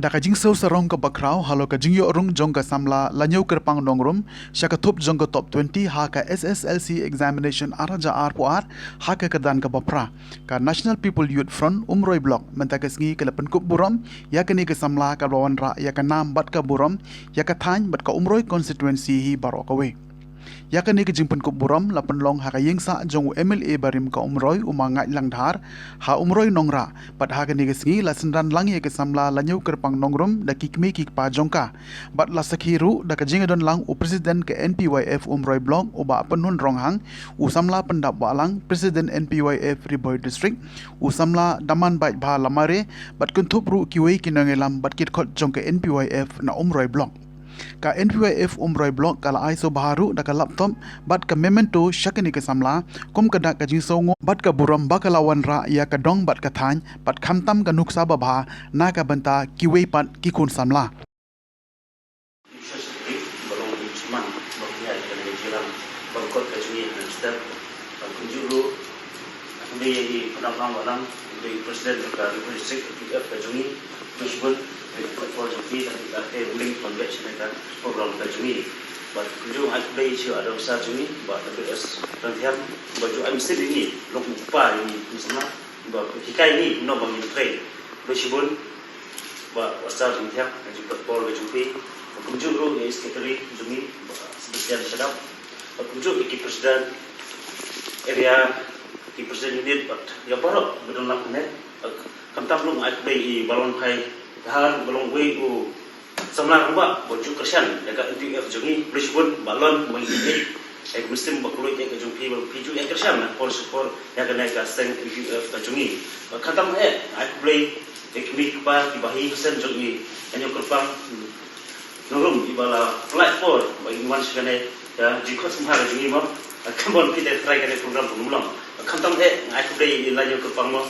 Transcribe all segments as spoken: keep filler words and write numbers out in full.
Da ka jingsiew sarong kaba khraw halor ka jingïoh rung jong ka samla Lañiewkyrpang Nongrum sha ka thup jong ka top twenty ha ka S S L C examination ar hajar arphew ar ha ka kyrdan kaba phra, ka National People Youth Front Umroi Block mynta ka sngi ka la pynkup burom ïa kane ka samla kaba wanrah ïa ka nam bad ka burom ïa ka thaiñ bad ka Umroi constituency hi baroh kawei. Ïa kane ka jingpynkup burom la pynlong ha ka ïingsah jong u M L A barim ka Umroi, u Ma Ngaitlang Dhar, ha Umroi Nongrah, bad ha kane ka sngi la synran lang ïa ka samla Lañiewkyrpang Nongrum da ki kmie ki kpa jong ka. Bad la sakhi ruh da ka jingïadon lang u President ka N P Y F Umroi Block, u Bah Pynhun Ronghang, u samla Pyndap Wahlang, President N P Y F Ri Bhoi District, u samla Daman Baitbha Lamare, bad kynthup ruh kiwei ki nongïalam bad ki dkhot jong ka N P Y F na Umroi Block. Ka N P Y F Umroi Block ka la ai sngewbha ruh da ka laptop bad ka memento sha kane ka samla, kum ka dak ka jingsngewnguh bad ka burom ba ka la wanrah ïa ka dong bad ka thaiñ, bad khamtam ka nuksa babha na ka bynta kiwei pat ki khun samla. Ba long u Usman, ba pynïaid ïa kane ka jingïalang, ba kot ka jong ngi ha Hempstead, ba kumjuh ruh, ha kane ka jingïalang, ba long u President ka Ri Bhoi District, P F ka jong ngi, ba shibun, ba kot ka jong ngi, ba ka link ban beh shane ka program ka jong ngi. Ba kumjuh ai khublei sha u advisor jong ngi, ba W S Rangthiam, ba ju ai mynsiem ïa ngi, long u kpa ïa ngi, kumjuh, ba hikai ïa ngi, kumno ba ngin trei. Ba shibun, ba u Sir Rangthiam, ka jingpynpor ka jong phi, ba kumjuh ruh ïa i secretary jong ngi, ba Sebastian Shadap, ba kumjuh ïa ki president area, ki president unit, bad ïa baroh ba don lang hangne, ba khamtam ruh ai khublei ïa i Balon Phai Dhar, ba long uwei u samla rangbah ba ju kyrshan ïa ka N P Y F jong ngi, ba shibun, ba lon, ba ngi ïa ka mynsiem ba khuid ïa ka jong phi, ba phi ju ïa kyrshan na por sha por ïa kane ka seng N P Y F ka jong ngi. Ba khamtam eh ai khublei ïa ki kmie ki kpa ki bahaïing hasem jong ngi, Lañiewkyrpang Nongrum, iba la pynlait por ba ngin wan sha kane ka jingkhot sngewbha ka jong ngi mo. Kumban phi te trai kane program ba ngin long. Khamtam eh nga ai khublei ïa i Lañiewkyrpang mo.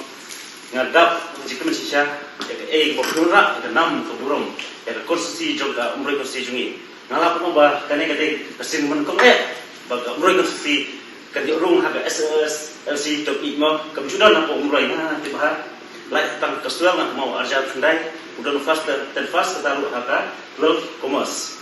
Nga dap jingkmen shisha ïa kaei ba phi wanrah ïa ka nam ka burom ïa ka constituency jong ka Umroi constituency jong ngi. Nga lap mo ba kane ka dei ka sien man kong eh ba ka Umroi constituency kan ïoh rung ha ka S S L C top eight mo, kam ju don hapoh Umroi, na te bha. Lait tang ka Suel, na ka Mawar Jar Khyndai, u don first, ten first, kata ruh ha ka twelve Commerce.